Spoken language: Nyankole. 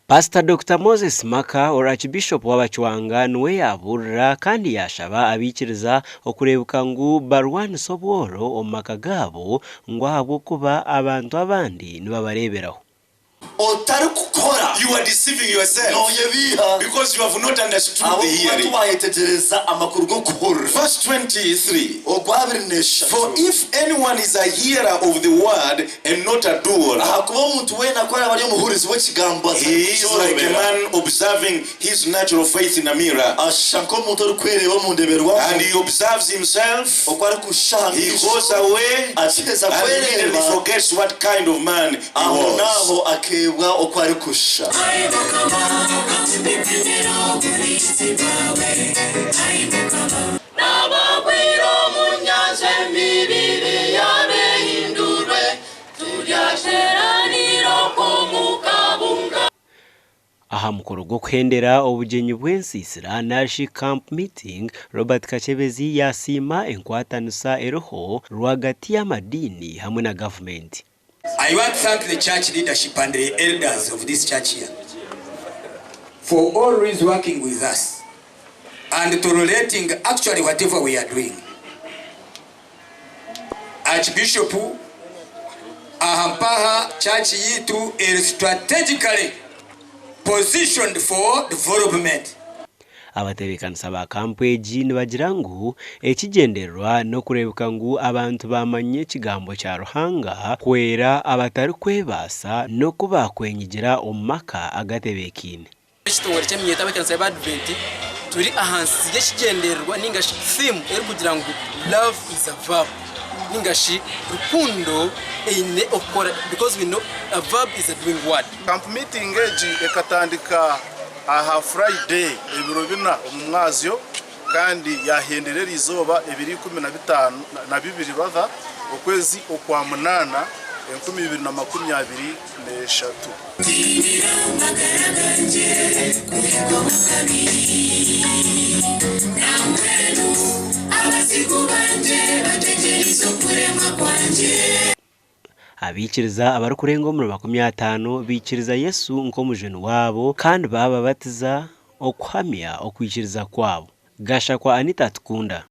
Pasita Dokita Moses Maka, Archbishop w'Abacwanga niwe yaabuurira kandi yaashaba abaikiriza okureebeka ngu barwanisa obworo omu maka gaabo ngu ahabw'okuba abantu abandi nibabareeberaho. Otarikukora, You are deceiving yourself nooyebiiha, because you have not understood the ahabw'okuba hearing. tiwaayetegyereza amakuru g'okuhurira. Verse 23. Ogwabiri n'eshatu. For if anyone is a hearer of the word and not a doer, Ahakuba omuntu weena ku araabe ari omuhurizi w'ekigambo he is like a atarikukyorobera, man observing his natural face in a mirror. ashusha nk'omuntu orikwereeba omu ndeberwamu, And he observes himself, oku arikushusha aha he maisho, goes away, akiheza and immediately kwereeba, forgets what kind of man he was. ahonaaho akeebwa oku arikushusha. N'abagwire omu nyanja emibiri yaabo ehindurwe, turyateeranira okwo omu kabunga. Aha mukoro gw'okuhendera obugyenyi bw'ensiisira narishi Camp Meeting, Robert Kakyebezi yaasiima enkwatanisa eriho rwagati y'amadiini hamwe na gavumenti. I want to thank the church leadership and the elders of this church here for always working with us and tolerating actually whatever we are doing. Archbishop aha mpaha church yitu eri strategically positioned for development. Abatebeekanisa ba kampu egi nibagira ngu ekigyendererwa n'okureebeka ngu abantu baamanya ekigambo kya Ruhanga kuhwera abatarikwebaasa n'oku baakwenyigira omu maka agatebeekaine. Ekitongore ky'eminyeeto ab'ekanisa y'Abadventi turi ahansi y'ekigyendererwa ninga shi theme erikugira ngu love is a verb ninga shi rukundo eine okukora because we know a verb is a doing word. Camp meeting egi ekatandika aha Friday ebiro bina omu mwazyo kandi yahendera eriizooba ebiro 12 rather okwezi okwa munaana 2023. Abaikiriza abarikurenga omuri 50 baikiriza Yesu nk'omujuni waabo kandi baababatiza okuhamya okwikiriza kwabo. Gashakwa Anita Atukunda.